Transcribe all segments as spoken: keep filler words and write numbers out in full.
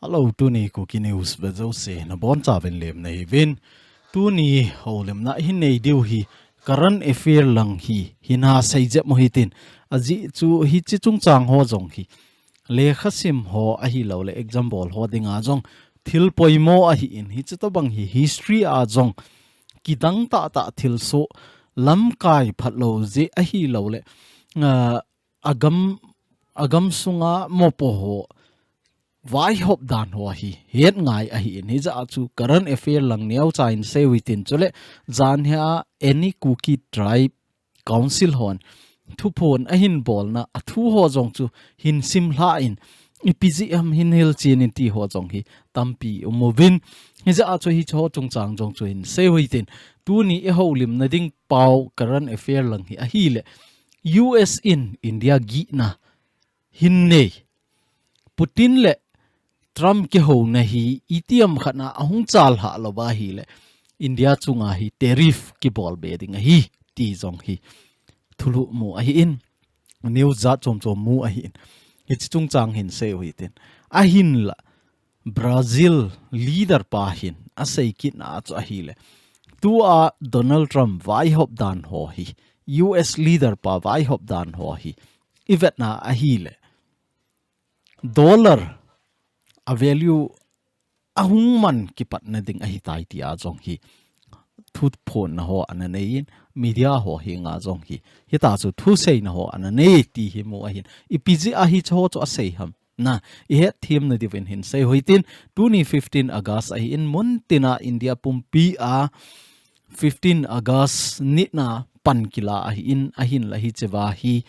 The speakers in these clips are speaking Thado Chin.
Hello, tuni Kuki News ve jouse nabonchauvin lemna hiuvin. Tuni houlimna ihin nei diu hi current affair lang hi, hina sei jep mo hitin. Ajeh chu hiche chungchang ho jong hi lekha sim ho ahilouleh exam bol ho dinga jong thil poimo ahin, hiche tobang hi history a jong kidang tahtah thilsoh, lamkai phatlou jeh ahilouleh, ah, agam, agam sunga mopo ho vaihop dan ho hi het ngai ahin, hijeh a chu current affair lang neocha in sei uhitin, chuleh janhia Any Kuki Tribe Council hon thuphon ahin bolna, athu ho jong chu hin simlha in, ipi jeh ham hin hilchen in ti ho jong hi tampi umuvin. Hijeh a chu hiche ho chungchang jong chu hin sei uhitin. Tuni ihoulimna ding pao current affair lang hi ahileh, U S in India gihna hin nei. Putin le Trump kihouna hi itiham khat na ahung chalhah louva ahileh, India chunga hi tariff kibol be ding ahi, ti jong hi thulhuh mu ahin, news jat chom chom mu ahin. Hiche chungchang hin sei uhitin. Ahinla, Brazil leader pa hin asei kitna chu ahileh, tua Donald Trump vaihop dan ho hi, U S leader pa vaihop dan ho hi ivetna ahileh, dollar a value ahung man kipatna ding ahitai tia jong hi thuphonna ho ana neiyin, media ho henga jong hi, hitia chu thuseina ho ana nei ti hi mu ahin. Ipi jeh a hiche ho chu asei ham, na ihet themna diuvin hin sei uhitin. Tuni fifteen August ahin, muntina India pumpi a fifteen August nina pan kila ahin, ahinla hichea hi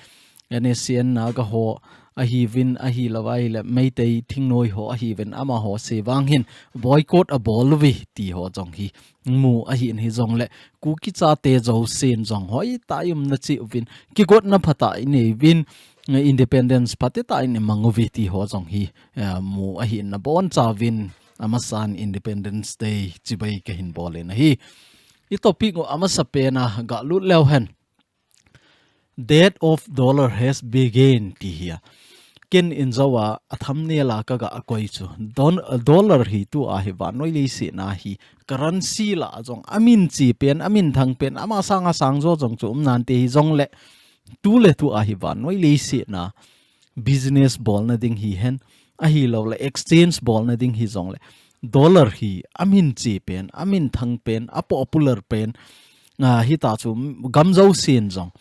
N S C N Naga ho ahiuvin, ahilouva ahileh Meitei thingnoi ho ahiuvin, amaho se vang hin boycott abol uve ti ho jong hi mu ahin, hijongleh Kuki chate jousen jong hoitah a umna cheh uvin, kigotna phatah inei uvin, independence phatah in imang uve ti ho jong hi, eh, mu ahin, nabonchauvin amasan Independence Day chibai kahin bol in ahi. I topic u amasapen a galut leu hen. Death of dollar has begun ti hi a. Ken in jouva a thumbnail a kaga koi chu. Don-, dollar hi tua hi vannoi leiset a hi currency lah a jong amin chepen, amin thangpen, ama sanga sangjo jong chu um nante, hijongleh tuletua hi vannoi leiset a business bolna ding hihen, ahilouleh exchange bolna ding hijongleh, dollar hi amin chepen, amin thangpen, a popular pen, ah, hitia chu gam jousen jong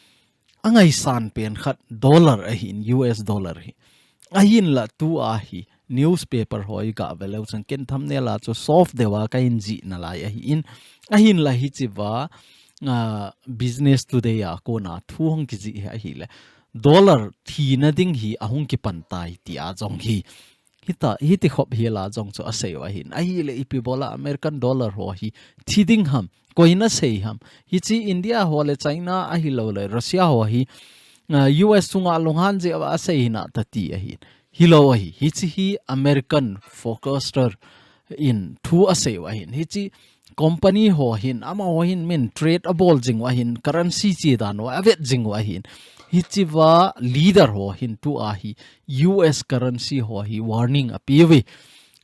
angaisan pen khat dollar ahin, U S dollar hi. Ahinla tua hi newspaper ho iga ve leu chun ken thumbnail a chu soft deuva kahin jih nalai ahin. Ahinla hichea, ah, Business Today a kona thu hung kijih hi ahileh, dollar thina ding hi ahung kipan tai tia jong hi, hitia, hiti khop hi la jong chu asei u ahin. Ahileh ipi bola American dollar ho hi thi ding ham, koiin asei ham? Hiche India ho le China ahilouleh Russia ho hi, ah, U S chunga lunghan jeh uva asei hinah tati ahin. Hilou ahi. Hiche hi American forecaster in thu asei u ahin. Hiche company ho hin, amaho hin min trade abol jing u ahin, currency che dan u avet jing u ahin. Hichea leader ho hin tua hi U S currency ho hi warning ape uve.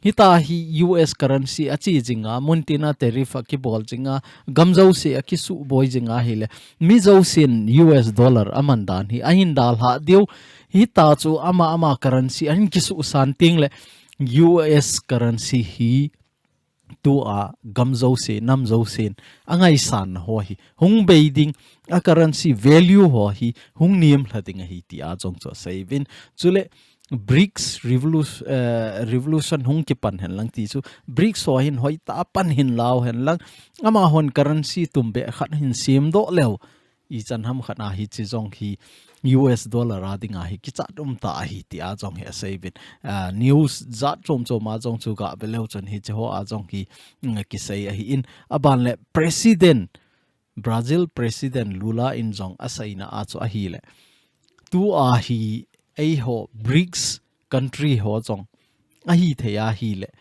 Hitia hi U S currency ache jinga, muntina tariff akibol jinga, gam jouse akisuhboi jinga ahileh, mi jousen U S dollar aman dan hi ahin dalhah diu. Hitia chu ama ama currency ahin kisuhsan tengleh, U S currency hi tua gam jouse, nam jousen angaisanna ho hi hung bei ding, a currency value ho hi hung nemlha ding ahi tia jong chu asei uvin. Chuleh BRICS revolu-, eh, revolution hung kipan hen lang ti chu, BRICS ho hin hoitah a pan hin lau hen lang, amahon currency tumbeh khat hin semdoh leu, ichan ham khat a hiche jong hi U S dollar a dinga hi kichat umtah ahi tia jong hi asei uvin. Ah, news jat chom chom a jong chu ga ve leu chun hiche ho a jong hi, mm, kisei ahin. Aban leh President, Brazil President Lula in jong aseina a chu ahileh, tua hi eiho BRICS country ho jong ahithei ahileh,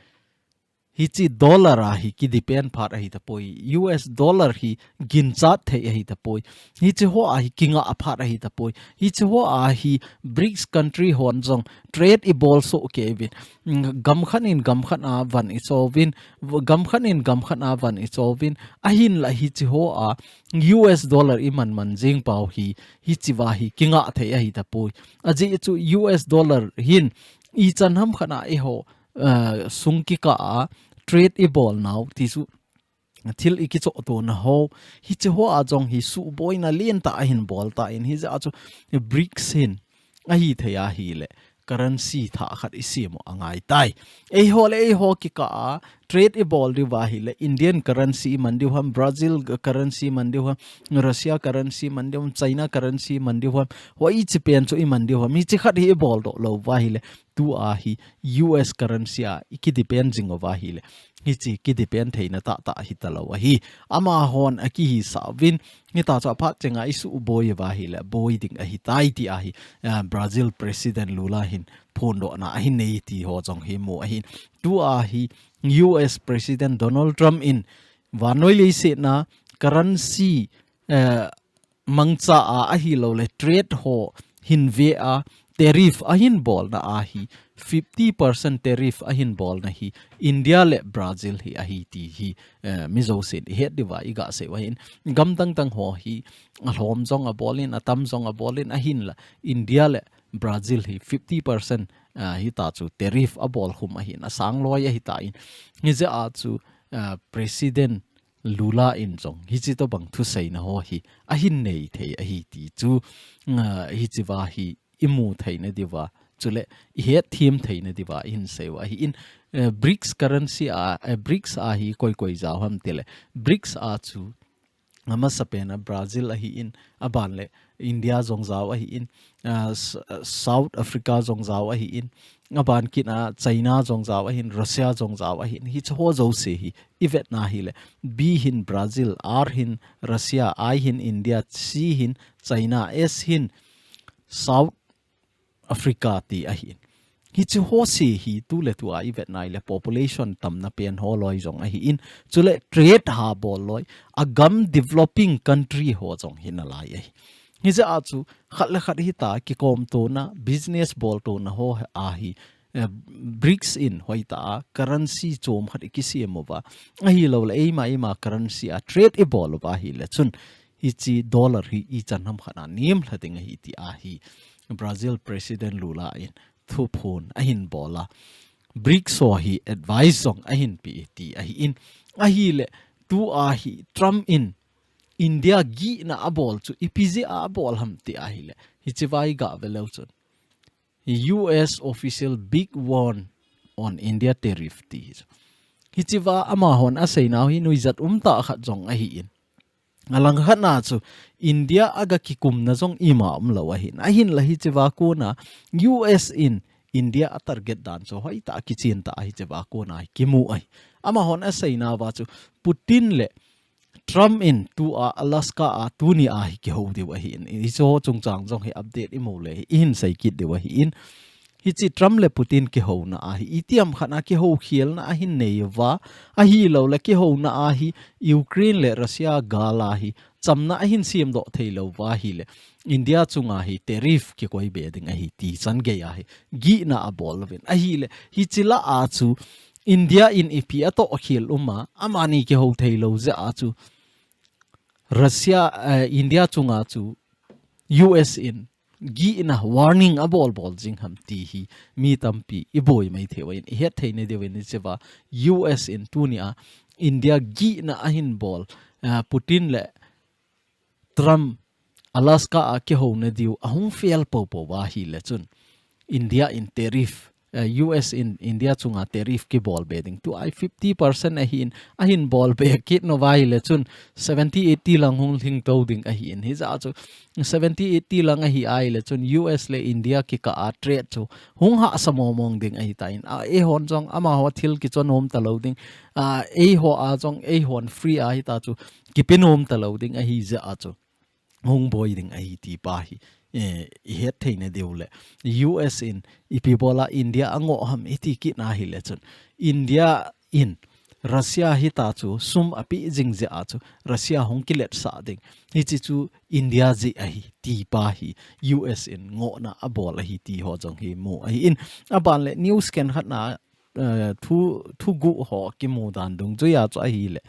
hiche dollar a hi kidepend phat ahi tapoi. U S dollar hi ginchat thei ahi tapoi. Hiche ho a hi kinga phat ahi tapoi. Hiche ho a hi BRICS country hon jong trade ibol soh kei uvin. Gam khat in gam khat a van icho uvin. Gam khat in gam khat a van icho uvin. Ahinla hiche ho a U S dollar iman man jing pau hi, hiche va hi kinga thei ahi tapoi. Ajeh chu U S dollar hin ichan ham khat a eiho, eh, sung kikah a trade ibol nau ti chu thil ikichoh tona ho. Hiche ho a jong hi suhboina lentah ahin bol tan hijeh a chu BRICS hin ahithei ahile currency thah khat isem u angai tai. Eiho le eiho kikah a trade ibol diu ahile Indian currency iman diu ham, Brazil currency iman diu ham, Russia currency iman diu ham, China currency iman diu ham, hoiche pen chu iman diu ham. Hiche khat hi ibol doh lou uva ahile tua hi U S currency a ikidepend jing uva ahile hiche kidepend theina tahtah hita lou ahi. Amahon akihisah uvin, hita chu aphat chenga isuhboi uva ahile boi ding ahitai ti ahi, ah, Brazil President Lula hin phondohna ahin nei ti ho jong hi mu ahin. Tua hi U S President Donald Trump in vannoi leiset a currency, eh, mangcha a ahilou le trade ho hin ve a tariff ahin bolna ahi, fifty percent tariff ahin bolna hi India le Brazil hi ahi ti hi, eh, mi jousen ihet diuva iga sei u ahin. Gam dang dang ho hi alhom jong abolin, atam jong abolin ahinla India le Brazil hi fifty percent, ah, hita chu tariff abol khum ahin, asang loi ahitan. Hijeh a chu, ah, President Lula in jong hiche tobang thuseina ho hi ahin nei thei ahi ti chu, ah, hiche va hi imu theina diuva, chule ihet them theina diuva ihin sei u ahin, eh, BRICS currency a, eh, BRICS a hi koi koi jao ham tile, BRICS a chu amasapen a Brazil ahin, aban le India jong jao ahin, ah, S-, ah, South Africa jong jao ahin, aban kit a China jong jao ahin, Russia jong jao ahin, hiche ho jouse hi ivetna ahile, B hin Brazil, R hin Russia, I hin India, C hin China, S hin South Africa ti ahin. Hiche ho se hi tu le tua ivetna ahile population tamna pen ho loi jong ahin. Chule trade ha bol loi, agam developing country ho jong hi nalai ahi. Hijeh a chu khat le khat hita kikom tona, business bol tona ho ahi, eh, BRICS in hoitah a currency chom khat ikisem uva ahilou le eima eima currency a trade ibol uva ahile chun hiche dollar hi ichan ham khat a nem lha ding ahi ti ahi Brazil President Lula in thuphon ahin bol a, BRICS ho hi advice jong ahin pe ti ahin. Ahile tua hi Trump in India gihna abol chu ipi jeh a abol ham ti ahile, hiche va iga ve leu chun U S official big warn on India tariff ti hi chu. Hiche va amahon aseinau hi nuijat umtah khat jong ahin. Alang khat na chu India aga kikumna jong ima umlou ahin. Ahinla hiche va kona U S in India a target dan chu hoitah a kichen tah hiche va kona hi kimu ahi. Amahon aseinau va chu Putin le Trump in tua Alaska a tuni a hi kihou diu ahin. Hiche ho chungchang jong hi update imu le hi ihin sei kit diu ahin. Hiche Trump le Putin kihouna a hi itiham khat a kihou khelna ahin nei uva, ahilou le kihouna a hi Ukraine le Russia gal a hi chamna ahin semdoh theilou uva ahile India chunga hi tariff kikoi be ding ahi ti chan gei a hi gihna abol uvin. Ahile hiche lah a chu India in ipi atoh khel um a, amani kihou theilou jeh a chu Russia, eh, India chunga chu U S in gihna warning abol bol jing ham ti hi mi tampi iboi mai thei uvin, ihet theina diuvin hiche va U S in tuni a India gihna ahin bol, eh, Putin le Trump Alaska a kihouna diu ahung fail popo uva ahile chun India in tariff, eh, U S in India chunga tariff kibol be ding. Tua hi fifty percent ahin, ahin bol be kit nauva ahile chun seventy eighty lang hung lhing tou ding ahin. Hijeh a chu seventy eighty lang ahi ahile chun U S le India kikah a trade chu hung hahsa momong ding ahitan. A, eihon jong amaho thil kicho nom talou ding. A, eiho a jong eihon free a hita chu kipe nom talou ding ahi jeh a chu hung boi ding ahi ti pa hi, eh, ihet theina diu le. U S in ipi bol a India angoh ham iti kit na ahile chun India in Russia hita chu sum api jing jeh a chu Russia hung kiletsah ding. Hichi chu India jeh ahi, ti pa hi U S in ngohna abol ahi ti ho jong hi mu ahi in. Aban le news khenkhat na, eh, thu, thuguh ho kimu dan dungjuia chu ahile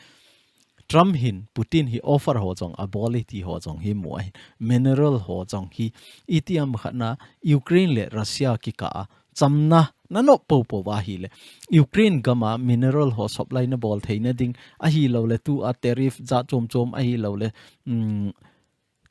Trump hin Putin hi offer ho jong abol e ti ho jong hi mu ahi. Mineral ho jong hi itiham khat na Ukraine le Russia kikah a chamna nanop popo va ahile Ukraine gam a mineral ho supply nabol theina ding ahilou le tua tariff jat chom chom ahilou le, um,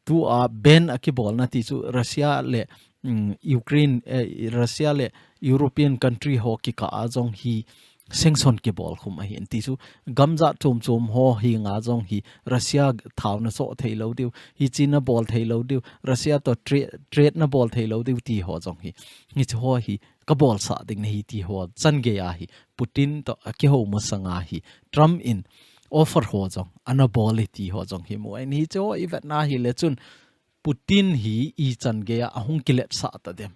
tua ban akibolna ti chu Russia le, um, Ukraine, eh, Russia le European country ho kikah a jong hi sanction kibol khum ahi in ti chu gam jat chom chom ho henga jong hi Russia thao naso theilou diu, hichi nabol theilou diu, Russia to tra-, trade nabol theilou diu ti ho jong hi. Hichi ho hi kabolsah ding nahi ti ho changei a hi Putin to akihou masanga hi Trump in offer ho jong anabol e ti ho jong hi mu ahi in. Hichi ho ivet na hile chun Putin hi ichan geiya ahung kiletsah ta dem.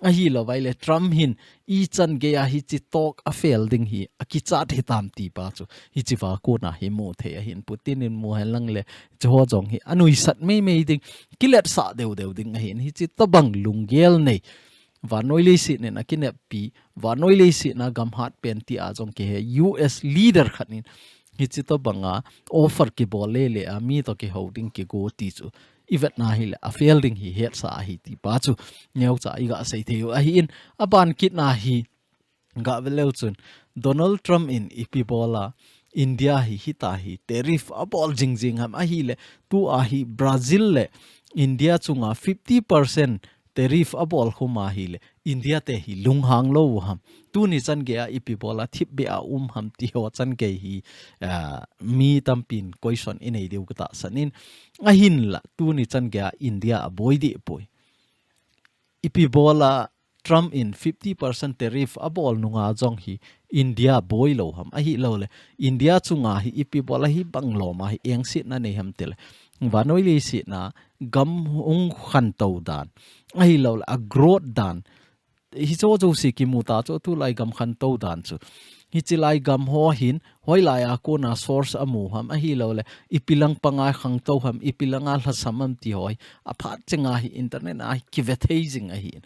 Ahilou vai le Trump hin ichan geiya hichi talk a fail ding hi akichat hitam ti pa chu hichi va kona hi mu thei ahi in. Putin in mu hen lang le hichi ho jong hi anuisat mei mei ding, kiletsah deu deu ding ahi in. Hichi tobang lunggel nei vannoi leiset in akineppi, vannoi leiset na gam hat pen ti a jong kihe U S leader khat in hichi tobanga offer kibol le le a mi to kihou ding kigo ti chu ivet na hile a fail ding hi hetsa ahi ti pa chu neocha iga sei thei u ahi in. Aban kit na hi ga ve leu chun Donald Trump in ipi bola India hi hita hi tariff abol jing jing ham ahile tua hi Brazil le India chunga fifty percent tariff abol khum ahile India te hi lunghang lou u ham. Tuni changei a ipi bola thipbeh a um ham ti ho changei hi, ah, mi tampin question inei diu katahsan in. Ahinla tuni changei a India aboi deh poi. Ipi bola Trump in fifty percent tariff abol nunga jong hi India boi lou ham. Ahilou le India chunga hi ipi bola hibang lom a hi engsetna nei ham tile vannoi leiset na gam hung khantou dan, ahilou le a growth dan, hicho jouse kimu ta chu tulai gam khantou dan chu. Hichi lai gam ho hin hoilai a kona source amu ham ahilou le ipi lang panga khangtou ham, ipi langa lhasam ham ti ho hi aphat chenga hi internet a hi kive thei jing ahi in.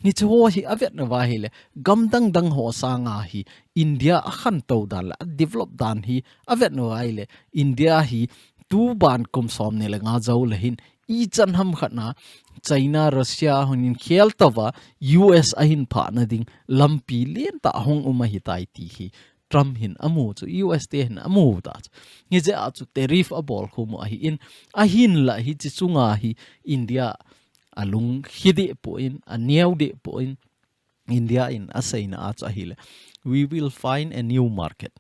Hichi ho hi avet nauva hile gam dang dang ho sanga hi India akhantou dan le a develop dan hi avet nauva hile India hi tuban kum som ni le nga jou le hin ichan ham khat na China, Russia hon in khel tauva U S ahin phah na ding lampi lentah hung um ahitai ti hi Trump hin amu chu, U S te hin amu ta chu. Hijeh a chu tariff abol khum u ahi in, ahinla hichi chunga hi India alung khi deh poi, aneo deh poi, India in aseina a chu ahile, "We will find a new market."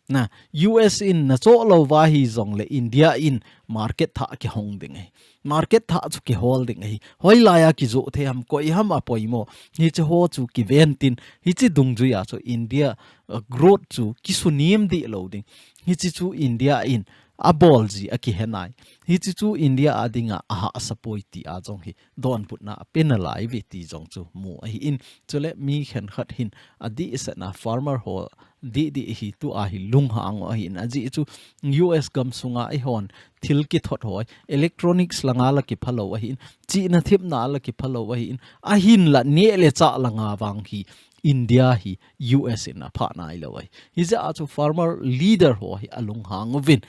Na, U S in nachoh lou va hijongle India in market thah kihong ding ahi. Market thah chu kihol ding ahi. Hoilai a kijoh thei ham, koi ham apoimo. Hichi ho chu kiven tin, hichi dungjuia chu India, uh, growth chu kisunem deh lou ding. Hichi chu India in abol ji akihe nai. Hichi chu India a dinga ahahsa poi ti a jong hi donbutna ape nalai ve ti jong chu mu ahi in. Chule mi khenkhat hin adehset na farmer ho didi hi tua hi lunghang u ahi in, ajeh chu U S gam sunga eihon thil kithot ho, electronics langa la kipha lou ahi in, chihna thepna la kipha lou ahi in, ahinla neh le chah langa vang hi India hi U S in aphah nailou ahi. Hijeh a chu farmer leader ho hi alunghang uvin.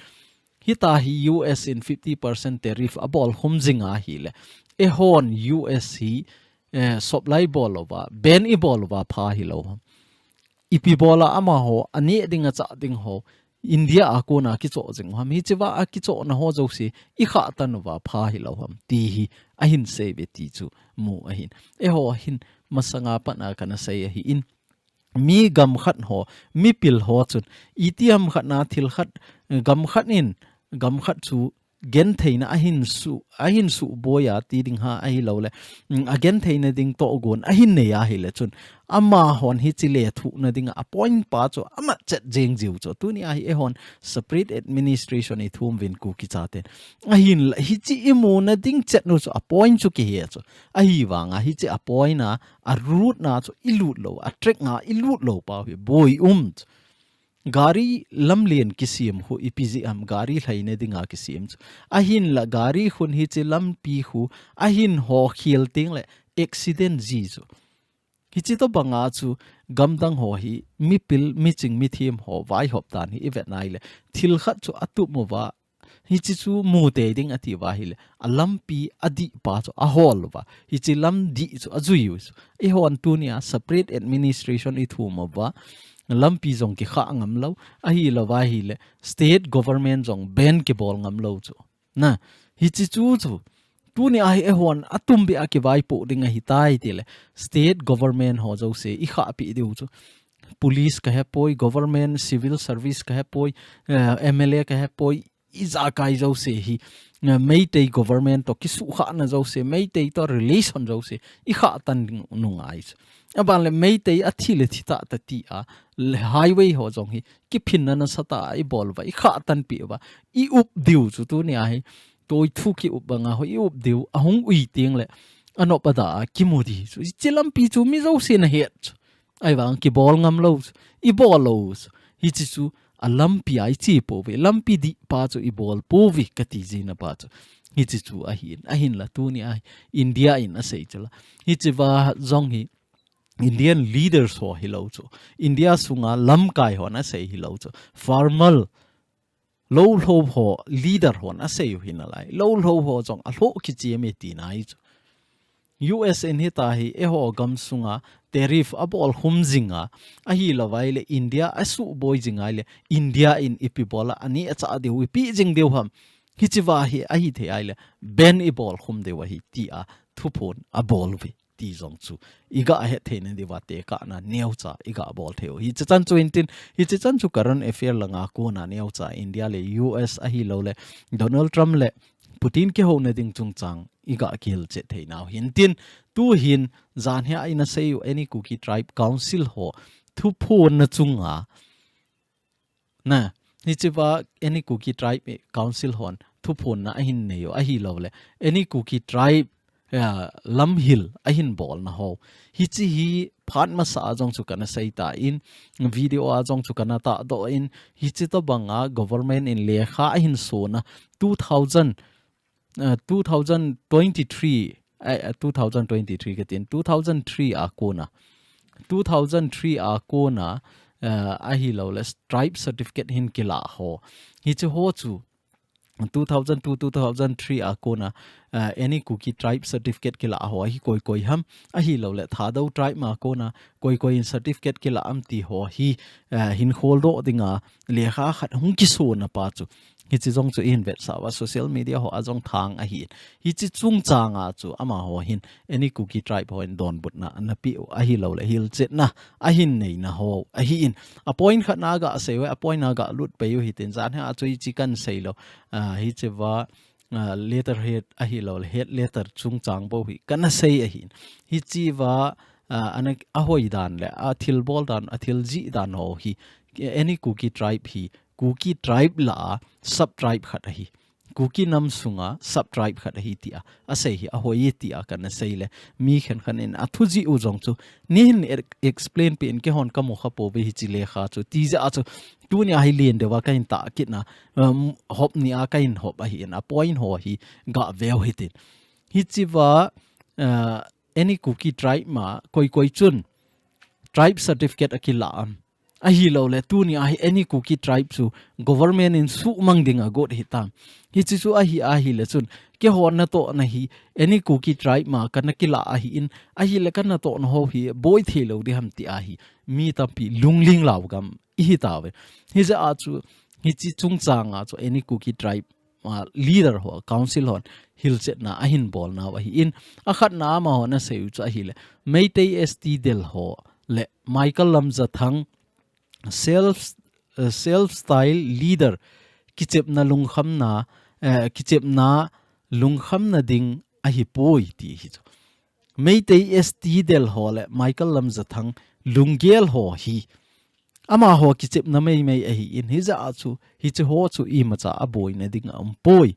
Hita hi U S in fifty percent tariff abol khum jing ahile, eihon U S hi, eh, supply bol louva, ban ibol louva pha hilou ham. Ipi bola amaho aneh ding achah ding ho India a kona kichoh jing u ham. Hichi va akichohna ho jouse ikha tan uva pha hilou ham ti hi ahin sei ve ti chu mu ahin. Eiho hin masanga pat a kana sei ahi in, mi gam khat ho, mipil ho chun itiham khat na thil khat, gam khat in gam khat chu gentheina ahin su, ahin suboi a ti ding ham ahilou le, mm, agentheina ding tohgon ahin nei ahile chun amahon hichi lethuhna dinga apoint pa chu amat chet jeng jiu chu. Tuni a hi eihon separate administration ithum uvin Kuki chaten. Ahinla hichi imuna ding chet nu chu apoint chu kihe chu. Ahivanga hichi apoint a, aroot na chu ilut lou, atrack a ilut lou pau hi boi um chu. gari lamlen kisem khu ipi jeh ham, gari lhaina dinga kisem chu. Ahinla gari khun hiche lampi khu ahin ho khel tengle accident ji chu. Hiche tobanga chu gamdang ho hi mipil, miching, mithem ho vaihop dan hi ivet nai le thil khat chu atup uva, hiche chu mutei ding ati uva ahile, alampi adih pa chu ahol uva, hiche lam dih chu ajui u chu. Eihon tunia separate administration ithum uva, lampi jong kikha ngam lou, ahilouva ahile state government jong ban kibol ngam lou chu. Na, hiche chu chu. Tunia hi eihon atumbeh a kivaipoh ding ahitai tile, state government ho jouse ikhahpeh diu chu. Police kahepoi, government, civil service kahepoi, eh, M L A kahepoi, ijakai jouse hi, eh, Meitei government to kisuhkhahna jouse, Meitei to relation jouse ikhah tan ding nungai chu. Aban le Meitei athi le thi tah tah tia, le highway ho jong hi kiphinna nasatah a ibol uva, ikhah tanpeh uva, iup diu chu tunia hi. Toithu kiup banga ho iup diu, ahung ui tengle anop ada a kimu di chu. Hiche lampi chu mi jousen ahet chu. Ahivang kibol ngam lou chu, ibol lou chu. Hiche chu alampi a iche pouve, lampi dih pa chu ibol pouve kati jina pa chu. Hiche chu ahin, ahinla tunia hi India in asei chu la. Hichea jong hi Indian leaders ho hilou chu, India sunga lamkai hon asei hilou chu, formal lou lhou ho leader hon asei u hinalai, lou lhou ho jong alhoh kichem e tina ahi chu. U S in hitahi eiho gamsunga tariff abolkhum jinga, ahilouva ahile India asuhboi jinga ahile India in ipi bola aneh achah diu, ipi jing diu ham. Hichea hi ahithei ahile ban ibolkhum diu ahi tia thuphon abol uve ti jong chu iga hetthei na diuva tekahna neocha iga bol thei u. Hiche chan chu hintin, hiche chan chu current affair langa kona neocha India le U S ahilouleh Donald Trump le Putin kihouna ding chungchang iga kihilchet thei nau hintin, tuhin janhia ina sei u Any Kuki Tribe Council ho thuphonna chunga Na, hichea Any Kuki Tribe Council hon thuphonna ahin nei u ahilouleh Any Kuki Tribe, ah, lamhil ahin bolna ho. Hiche hi phat masa a jong chu kana seitan, video a jong chu kana tahdoh in, hiche tobanga government in lekha ahin sona two thousand, ah, two thousand twenty-three, ah, ah, two thousand twenty-three katin, two thousand three a kona. Two thousand three a kona, ah, ahilouleh tribe certificate hin kila ho. Hiche ho chu two thousand two, two thousand three a kona, ah, Any Kuki Tribe certificate kila ho hi koi koi ham. Ahilouleh Thadou Tribe ma kona koi koi in certificate kila am ti ho hi, ah, hin kholdoh dinga lekha khat hung kisona pa chu. Hiche jong chu ihin vetsah uva social media ho a jong thang ahi. Hiche chungchanga chu amaho hin Any Kuki Tribe hon donbutna ana pe u ahilouleh hilchetna ahin neina ho ahin. A point khatna ga sei uve, a point na ga lut pei u hitin, janhia chu hiche kan sei lou. Ah, hichea, ah, letterhead ahilouleh head letter chungchang bou hi kana sei ahin. Hichea, ah, ana, ahoi dan le, athil bol dan, athil jih dan ho hi, Any Kuki Tribe hi, Kuki Tribe lah a sub tribe khat ahi. Kuki nam sunga sub tribe khat ahi tia asei hi ahoi e tia kana sei le, mi khenkhat in athu jih u jong chu neihin e-, explain peh in, keihon kamu kha pouve hiche lekha chu ti jeh a chu tunia hi len deuva kahin tah kitna, um, hop nia kahin hop ahin, a point ho hi ga ve u hitin. Hichea, uh, Any Kuki Tribe ma koi koi chun tribe certificate akila am. Ahilouleh tunia hi Any Kuki Tribe chu government in suhmang dinga got hitam. Hiche chu ahi ahile chun, keihon natohna hi Any Kuki Tribe ma kana kila ahin, ahile kanatohna ho hi boi thei lou ding ham ti ahi. Mi tampi lungling lau gam ihi tauve. Hijeh a chu, hiche chungchanga chu Any Kuki Tribe, ah, leader ho, council hon hilchetna ahin bolnau ahin, akhatna amahon asei u chu ahile, Meitei S T Del ho le Michael Lamjathang self, eh, self style leader kichepna lungkhamna, eh, kichepna lungkhamna ding ahipoi ti hi chu. Meitei S T Del ho le Michael Lamjathang lunggel ho hi amaho kichepna meimei ahin, hijeh a chu, hiche ho chu imacha aboina ding aumpoi.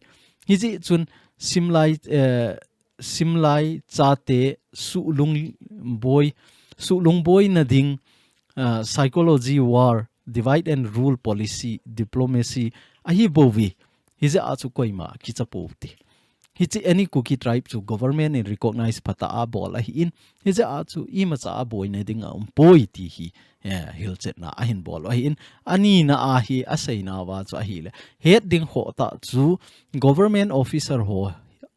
Hijeh chun simlai, eh, simlai chate suhlungboi, suhlungboina ding, eh, psychology war divide and rule policy, diplomacy ahi bouve. Hijeh a chu koima kicha pou ti. Hiche any Kuki tribe chu government in recognize phatah a bol ahin, hijeh a chu imacha a boina ding aumpoi ti hi, eh, hilchetna ahin bol ahin, anina a hi aseinauva chu ahile, het ding kho tah chu government officer ho,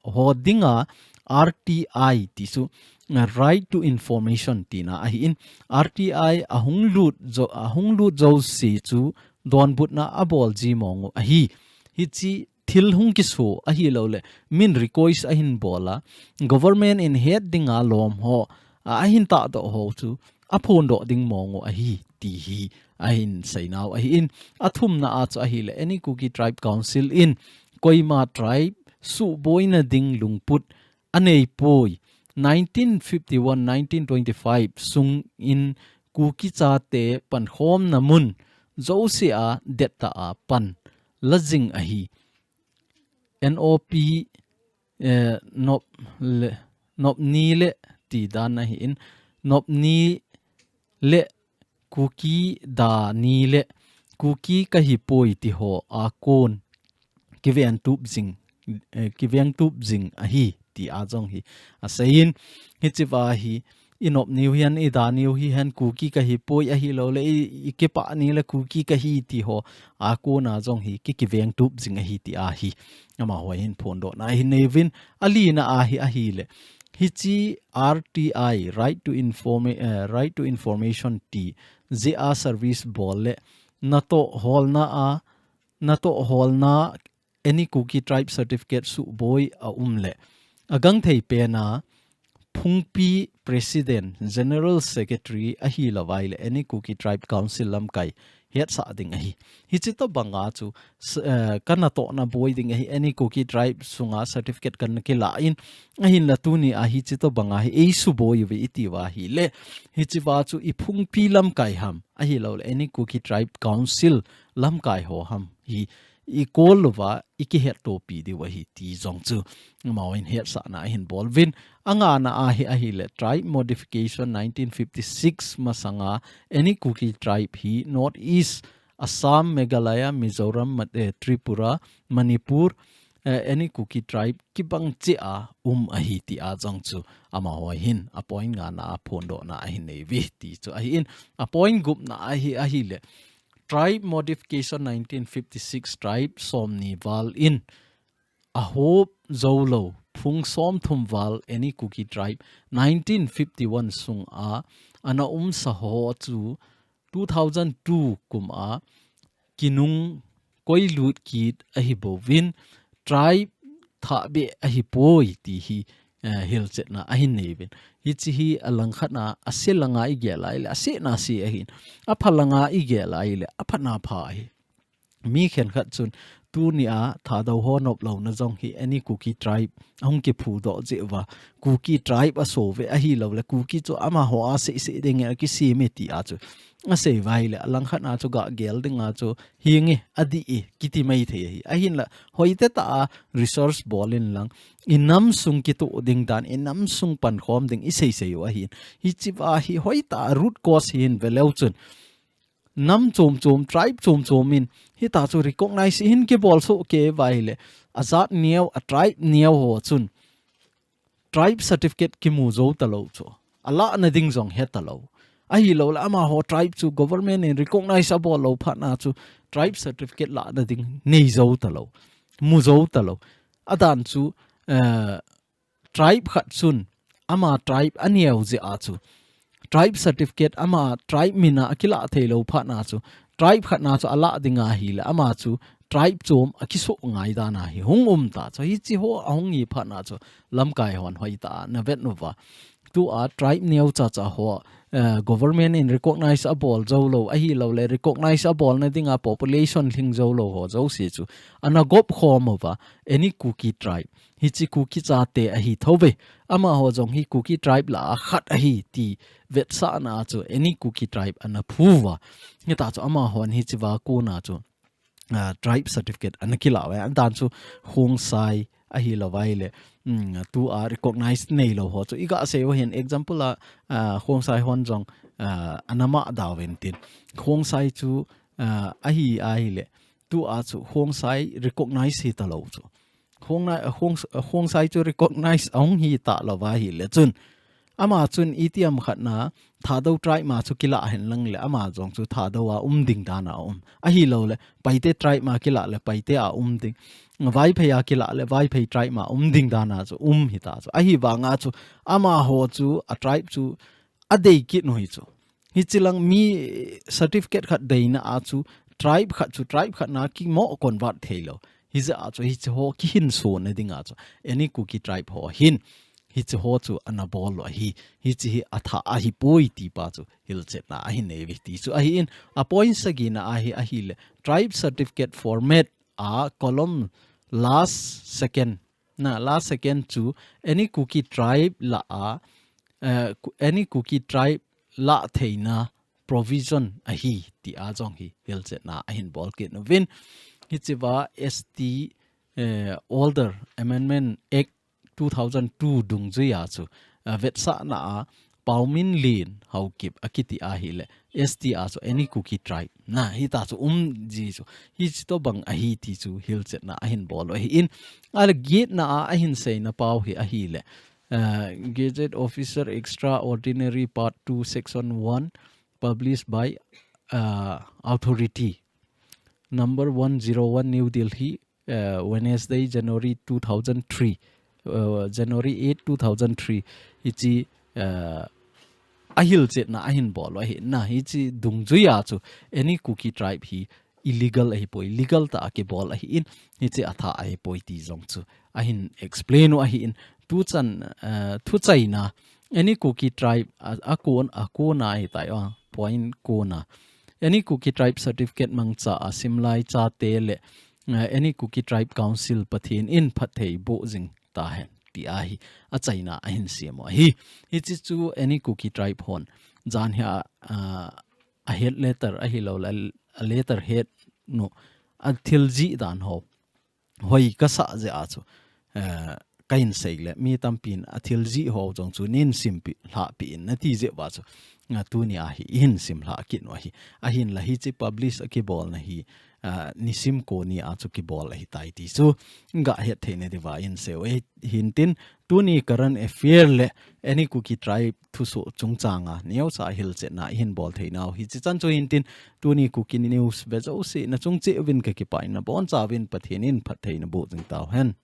ho dinga R T I ti chu, eh, right to information tina ahin, R T I ahung lut jo, ahung lut jouse chu donbutna abol ji mong u ahi. Hiche thil hung kiso ahilouleh, min request ahin bol a, government in het dinga lom ho, a, ahin tahdoh ho chu aphondoh ding mong u ahi, ti hi ahin seinau ahin, athumna a chu ahile, any Kuki Tribe Council in koima tribe suhboina ding lungput aneipoi. Nineteen fifty-one, nineteen twenty-five sung in Kuki chate pankhomna mun jouse a dettah a pan la jing ahi. N O P, eh, nop le, nop ni le ti dan ahin, nop ni le Kuki da ni le Kuki kahi poi ti ho a kon kiveng tup jing, eh, kiveng tup jing ahi ti a jong hi aseiyin, hichea hi i nop niu hihen, i da niu hihen, Kuki kahi poi ahilouleh, i, i kipah ni le Kuki kahi ti ho a kona jong hi ki, kiveng tup jing ahi ti a hi amaho hin phondohna ahin nei uvin, alina a hi ahile, hiche R T I, right to informa-, eh, right to information ti, jeh a service bol le natoh holna a, natoh holna any Kuki tribe certificate suhboi aum le, agangthei pen a Phungpi President, General Secretary ahilouva ahile, any Kuki Tribe Council lamkai hetsah ding ahi. Hiche tobang a chu, s-, eh, ka natohna boi ding ahi, any Kuki Tribe sunga certificate kana kilah in, ahinla tuni a hiche tobang a hi eisuboi uve iti uva ahile, hichea chu i Phungpi lamkai ham, ahilouleh, any Kuki Tribe Council lamkai ho ham hi i call louva, i kihettopi diu ahi ti jong chu amaho hin hetsahna ahin bol uvin. Angana a hi ahile, Tribe Modification nineteen fifty-six masanga any Kuki tribe hi North East, Assam, Meghalaya, Mizoram, Mat-, eh, Tripura, Manipur, eh, any Kuki tribe kibang cheh a um ahi ti a jong chu amaho hin a point ngana a phondohna ahin nei uve ti chu ahin, a point gupna a hi ahile, Tribe Modification nineteen fifty-six, tribe somni val in ahop jou lou phung somthum val any Kuki tribe nineteen fifty-one sunga ana umsa ho chu two thousand two kum a kinung koilut kit ahi bouvin, tribe thahbeh ahi poi ti hi, eh, hilchetna ahin nei uvin. Hiche hi alangkhat a, ase langa i gel a ahile, ase na ase ahin. Apha langa i gel a ahile, apha na pha ahi. Mi khenkhat chun, tuni a Thadou ho nop louna jong hi any Kuki tribe ahung kiphudoh jeh uva, Kuki tribe aso uve ahilouleh, Kuki chu amaho a seisei dingin akisem e ti a chu asei uva ahile, alangkhat a chu gah gel dinga chu, hinge, adih e, kiti mai thei ahi. Ahinla, hoitah a research bol in lang, i nam sung kitoh ding dan, i nam sung pankhom ding i seisei u ahin. Hichea hi hoitah a root cause hi hin ve leu chun, nam chom chom, tribe chom chom in, hitia chu recognize hin kibol soh kei uva ahile, ajat neo, a tribe neo ho chun, tribe certificate kimu jou talou chu, alahna ding jong he talou. Ahilouleh amaho tribe chu government in recognize abol lou phat na chu, tribe certificate lahna ding nei jou talou, mu jou talou. Adan chu, eh, tribe khat chun ama tribe aneo jeh a chu, tribe certificate ama tribe min a akilah thei lou phat na chu, tribe khat na chu alah ding ahile, ama chu tribe chom akisoh ngai dan ahi hung um ta chu. Hiche ho ahung hi phat na chu, lamkai hon hoitah a ana vet uva, tua tribe neo chacha ho, eh, government in recognize abol jou lou ahilouleh, recognize abolna dinga population lhing jou lou ho jouse chu ana gop khom uva, any Kuki tribe, hiche Kuki chate ahi thou ve. Amaho jong hi Kuki tribe lah a khat ahi ti vetsahna chu any Kuki tribe ana phu uva. Hitia chu amahon hichea kona chu, ah, tribe certificate ana kilah uve. Adan chu Khongsai ahilouva ahile, um, tua recognize neilou ho chu i gah sei u ahin, example a, ah, Khongsai hon jong, ah, ana mada uvin tin. Khongsai chu uh, ahi ahile, tu a chu Khongsai recognize hi ta lo chu. Khong na, Khong, Khongsai chu recognize ahung hi ta lo va ahile chun. Ama chun itiam khat na Thadou tribe ma chu kila hen lang le ama jong chu Thadou a um ding dan a um. Ahi lo le Paite tribe ma kila le Paite a um ding. Vaiphei a kila le Vaiphei tribe ma um ding dan a chu um hi ta chu. Ahi vang a chu ama ho chu a tribe chu a dei kit nu hi chu. Hichilang mi certificate khat deina a chu tribe khat chu tribe khat na kimo convert thei lo. Hijeh a chu hichi ho kihin so na ding a chu. Any Kuki tribe ho hin. Hichi ho chu ana bol lo hi. Hichi hi a tha ahi poi ti pa chu. Hilchetna ahi nei ve ti chu. Ahi in a point sagi na ahi ahi le. Tribe certificate format a column last second. Na last second chu any Kuki tribe la a, uh, Any Kuki tribe la theina provision ahi ti a jong hi hilchetna ahin bol kit nu vin. Hichi va S T uh, Older Amendment Act two thousand two dungjui a chu uh, vetsahna a Paumin Lin Haokip a kiti ahi le S T a chu any Kuki tribe. Na hi ta chu um ji chu. Hichi to bang ahi ti chu hilchetna ahin bol lo hi in. A le gitna a ahin seina pau hi ahi le. Uh, Gazette Officer Extraordinary Part two Section one published by uh, authority number one zero one New Delhi uh, Wednesday January two thousand three uh, January eight two thousand three Hichi uh, ahilchetna ahin bol lo hi na hichi dungjui a chu any Kuki tribe hi illegal ahi poi legal ta a kibol ahi in hichi a tha ahi poi ti jong chu ahin explain u ahi in tu chan uh, thu chaina any Kuki tribe a, a kon a kona hi tai a point kona any Kuki tribe certificate mangcha a simlai chate le uh, any Kuki tribe council Pathen in phatthei bo jing ta hen ti ahi a chaina ahin siam u ahi hichi chu any Kuki tribe hon jan hi a uh, a head letter ahi lo le a letter head nu a thil ji dan ho hoi ka sa je a chu uh, ka in sei le mi tampin a thil ji ho jong chu nin simpi hla pi in na ti je va chu uh, tuni ahi hin sim hla kit nu ahi ahin la hichi publish a kibol na hi uh, nisim ko ni a chu kibol ahi tai ti chu ga het thei na diva in se u hin tin tuni current affair le any Kuki tribe thuso chungchanga neocha hilchetna ihin bol thei nau hichi chan chu hin tin tuni Kuki news ve jouse na chung che vin ka kipa in na bon cha vin Pathen in phatthei na bo jing tau hen.